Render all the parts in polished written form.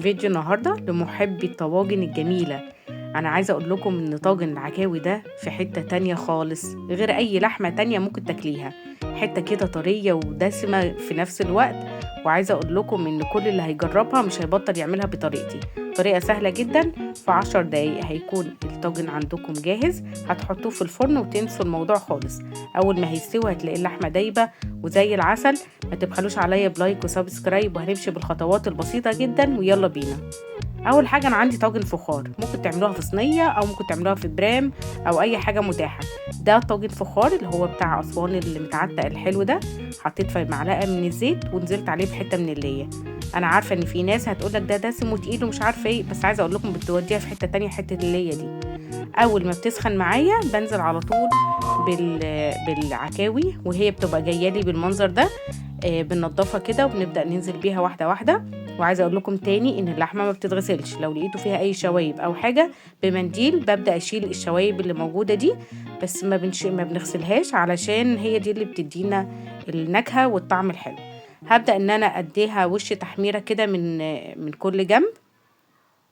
فيديو النهاردة لمحبي الطواجن الجميلة. انا عايزة اقول لكم ان طاجن العكاوي ده في حتة تانية خالص غير اي لحمة تانية ممكن تاكليها، حتة كده طرية ودسمة في نفس الوقت. وعايزة اقول لكم ان كل اللي هيجربها مش هيبطل يعملها بطريقتي. طريقة سهلة جدا، في 10 دقايق هيكون الطاجن عندكم جاهز. هتحطوه في الفرن وتنسوا الموضوع خالص. اول ما هيستوي هتلاقي اللحمة دايبة وزي العسل. ما تبخلوش عليا ب like و subscribe، وهنمشي بالخطوات البسيطة جدا، ويلا بينا. اول حاجة انا عندي طاجن فخار، ممكن تعملوها في صينية او ممكن تعملوها في برام او اي حاجة متاحة. ده طاجن فخار اللي هو بتاع اسوان اللي متعتق الحلو ده. حطيت فيه معلقة من الزيت ونزلت عليه بحتة من اللية. انا عارفة ان في ناس هتقولك ده دسم وتقيل ومش عارفة ايه، بس عايزة اقول لكم بتوديها في حتة تانية حتة اللية دي. اول ما بتسخن معايا بنزل على طول بالعكاوي، وهي بتبقى جاية لي بالمنظر ده. بننضفها كده وبنبدأ ننزل بيها واحدة واحدة. وعايزة اقول لكم تاني ان اللحمة ما بتتغسلش، لو لقيتوا فيها اي شوايب او حاجة بمنديل ببدأ اشيل الشوايب اللي موجودة دي، بس ما بنغسلهاش علشان هي دي اللي بتدينا النكهة والطعم الحلو. هبدأ ان انا اديها وش تحميرة كده من كل جنب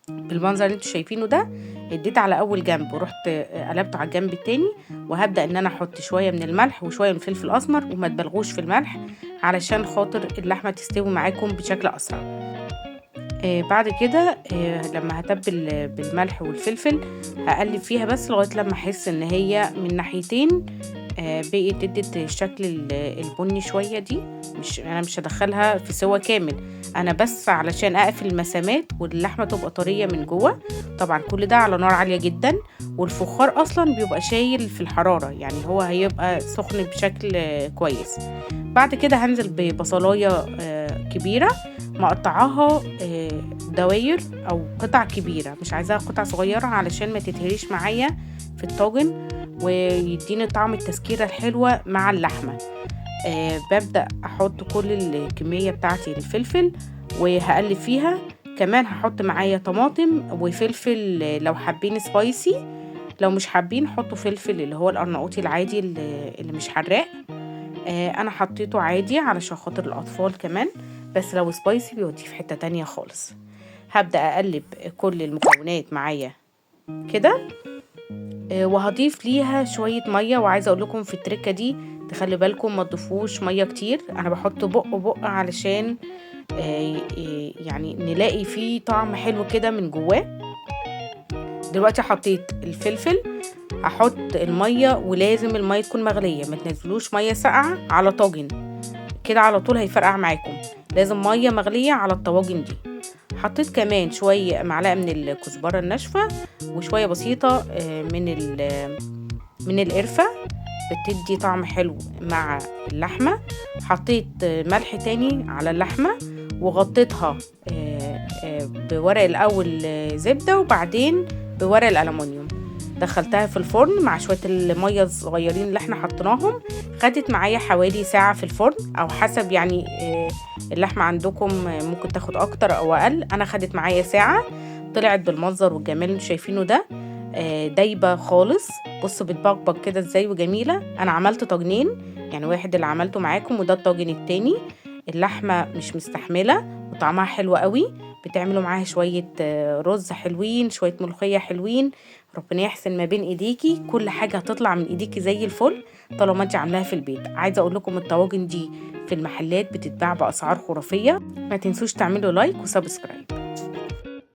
بالمنظر اللي انتوا شايفينه ده. اديت على اول جنب ورحت قلبته على الجنب التاني، وهبدأ ان انا احط شوية من الملح وشوية من الفلفل الاسمر، وما تبالغوش في الملح علشان خاطر اللحمة تستوي معاكم بشكل اسرع. بعد كده لما هتبل بالملح والفلفل هقلب فيها بس لغاية لما احس ان هي من ناحيتين بقت ادت الشكل البني شوية. دي مش انا مش هدخلها في سوا كامل، انا بس علشان اقفل المسامات واللحمة تبقى طرية من جوه. طبعا كل ده على نار عالية جدا، والفخار اصلا بيبقى شايل في الحرارة، يعني هو هيبقى سخن بشكل كويس. بعد كده هنزل ببصلايه كبيرة مقطعاها دواير او قطع كبيرة، مش عايزاها قطع صغيرة علشان ما تتهريش معايا في الطاجن ويديني طعم التسكيره الحلوة مع اللحمة. ببدأ احط كل الكمية بتاعتي الفلفل وهقلب فيها. كمان هحط معايا طماطم وفلفل لو حابين spicy، لو مش حابين حطوا فلفل اللي هو القرنقوطي العادي اللي مش حراق. انا حطيته عادي علشان خاطر الاطفال كمان، بس لو spicy بيوديه في حتة تانية خالص. هبدأ اقلب كل المكونات معايا كده، وهضيف ليها شوية مية. وعايزة اقول لكم في التركة دي تخلي بالكم ما تضيفوش مية كتير، انا بحط بق بق علشان يعني نلاقي فيه طعم حلو كده من جواه. دلوقتي حطيت الفلفل، هحط المية، ولازم المية تكون مغلية، ما تنزلوش مية ساقعة على طاجن كده على طول هيفرقع معاكم، لازم مية مغلية على الطواجن دي. حطيت كمان شوية معلقة من الكزبرة الناشفة وشوية بسيطة من القرفة، بتدي طعم حلو مع اللحمة. حطيت ملح تاني على اللحمة وغطيتها بورق الأول زبدة وبعدين بورق الألمونيوم. دخلتها في الفرن مع شوية المية الصغيرين اللي احنا حطيناهم. خدت معايا حوالي ساعة في الفرن، أو حسب يعني اللحمة عندكم ممكن تاخد أكتر أو أقل. أنا خدت معايا ساعة. طلعت بالمنظر والجمال اللي شايفينه ده، دايبة خالص. بصوا بتبقبق كده ازاي وجميلة. أنا عملت طاجنين، يعني واحد اللي عملته معاكم وده الطاجن التاني. اللحمة مش مستحملة وطعمها حلو قوي. بتعملوا معاها شوية رز حلوين، شوية ملوخية حلوين. ربنا يحسن ما بين ايديكي، كل حاجة هتطلع من ايديكي زي الفل طالما انت عاملاها في البيت. عايزة اقول لكم الطواجن دي في المحلات بتتباع بأسعار خرافية. ما تنسوش تعملوا like و subscribe.